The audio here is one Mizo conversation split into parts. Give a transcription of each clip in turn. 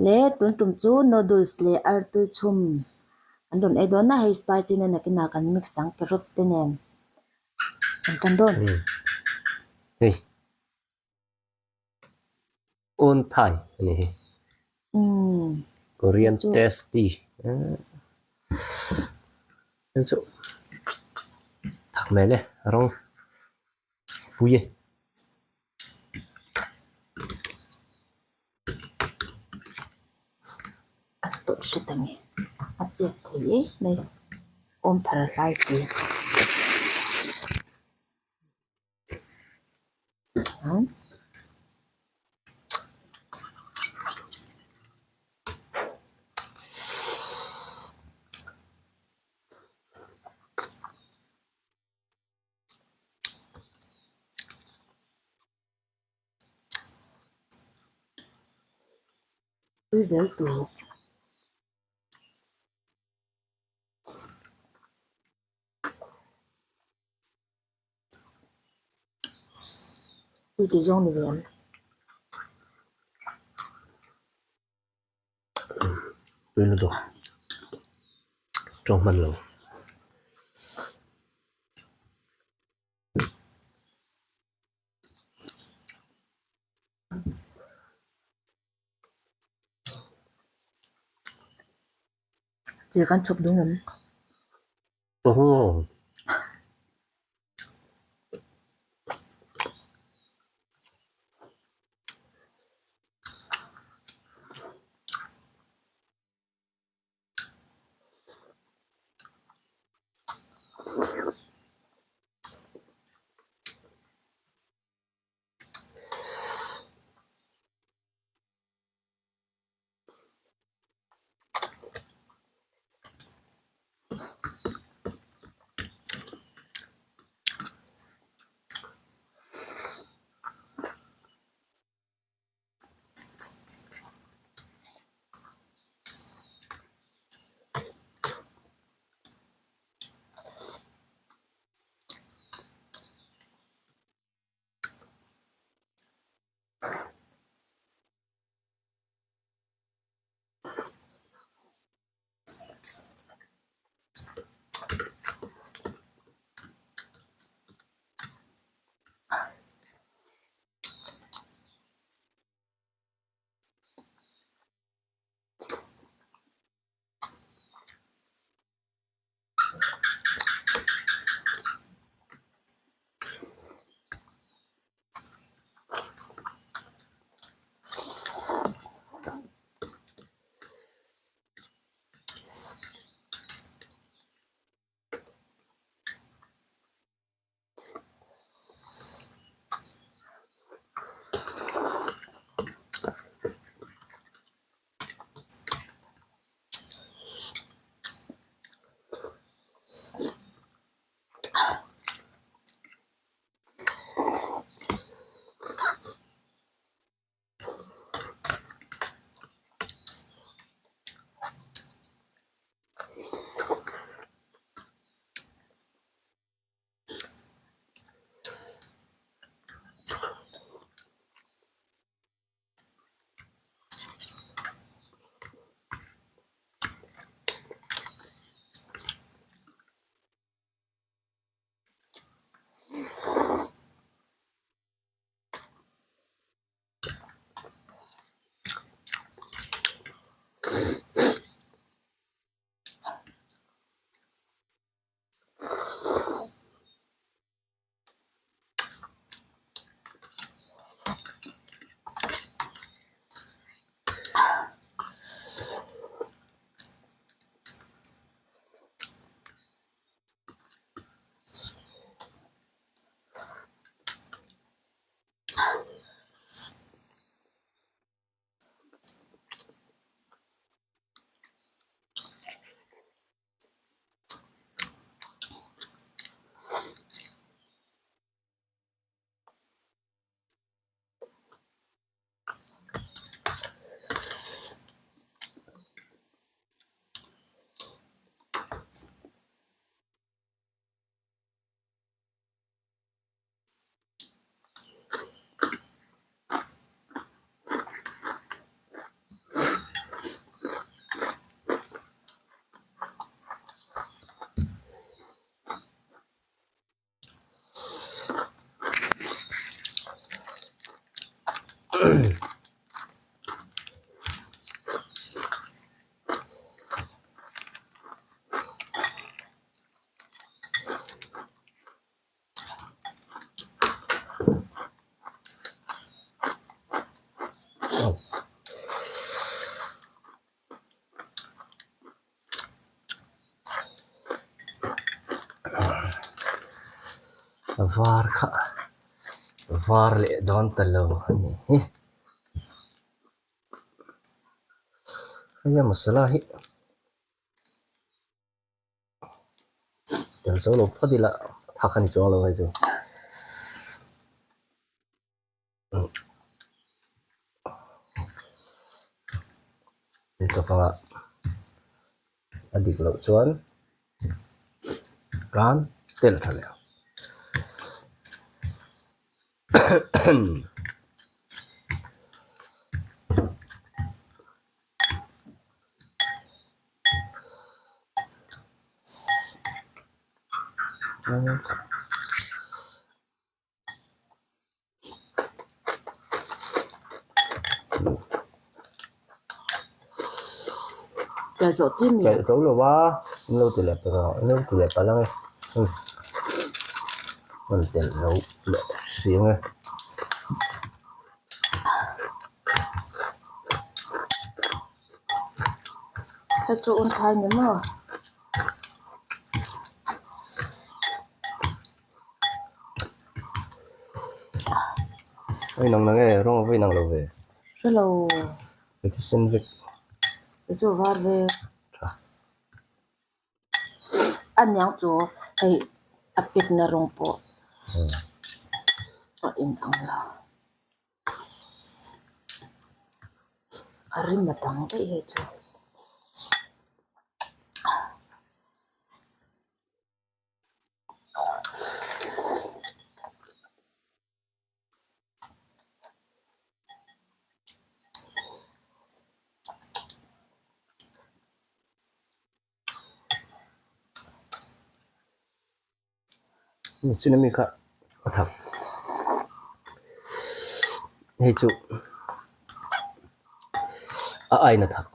Le tun tum chu noodles leh artui chhum an rawn ei dawn a hei spicy nen nakinah kan mix ang carrot te nen kan tan dawn. Hei un thai a ni hi Korean tasty hei chu thak hmel e rawng pui e. A tawlh hret ang e a chet thei em mai awm thar hlai si Tui zel tur. Tui ti zawng ni ve ang. Tui lutuk. Tawng hman lo. Chi kan chhawp dung em? Aw. A var kha var leh dawn ta lo a ni hi heia masala hi tel zo lo phawt ila thak a ni chuang lo hei chu. Chawpangah a dik loh chuan kan tel tha leh ang. Pelh zawh chi mi? Pelh zo lo va, in lo ti leh palh ang, in lo ti leh palh ang e. Rawn telh lo leh si ang e. Hei chu un thai ni maw? Oi nang nang e rawng a vawi nang lo ve. Hre lo. Ka thi sen vek. Ka chu var ve. Tha. A niang chu hei a pek na rawng pawh a in ang lo. A rim a dang daih hei chu. Chin ami kha a thak hei chu a aina thak.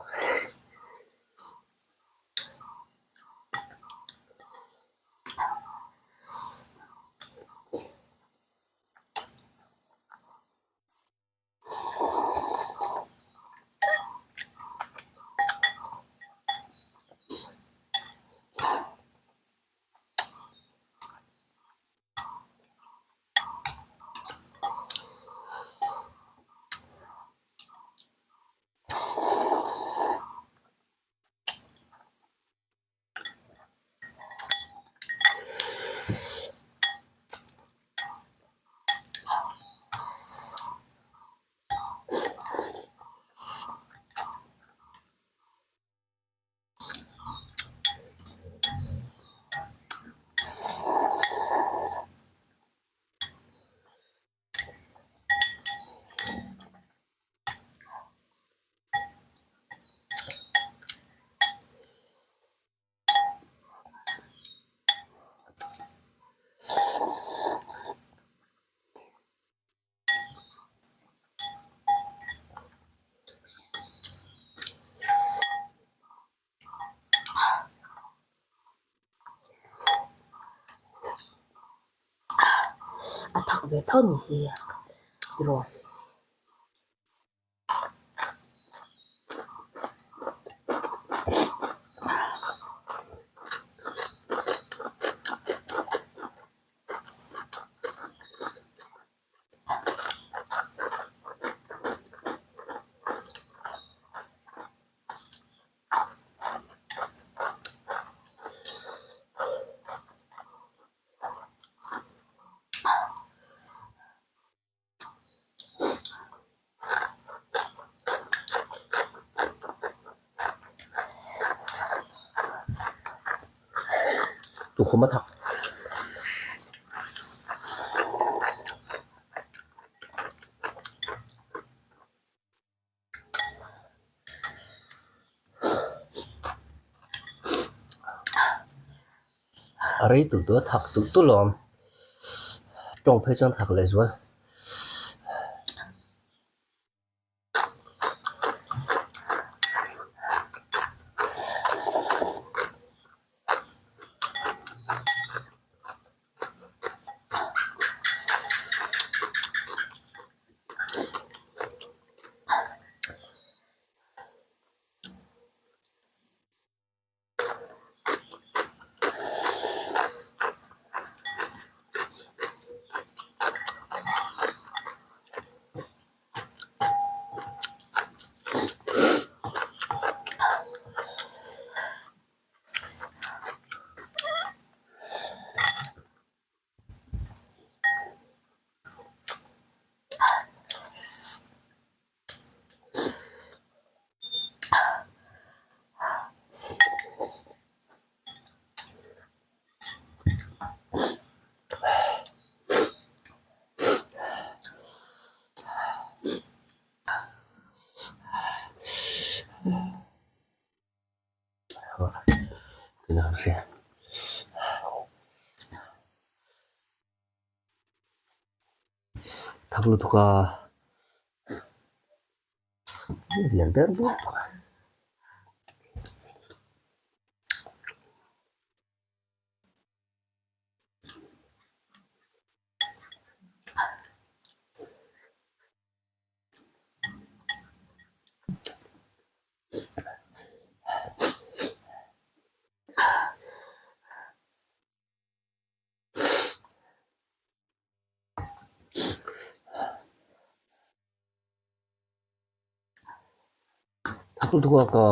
A thak ve tho ni hi tiraw. Tukhum a thak. A rei tulh tulh a thak tulh tulh a awm tawng phei chuan thak leh zual. Thak lutuk a lian ber bawk. Thak lutuk a ka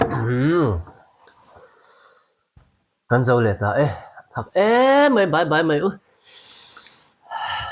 Umm kan zo leh ta e thak em mai bye bye mai u.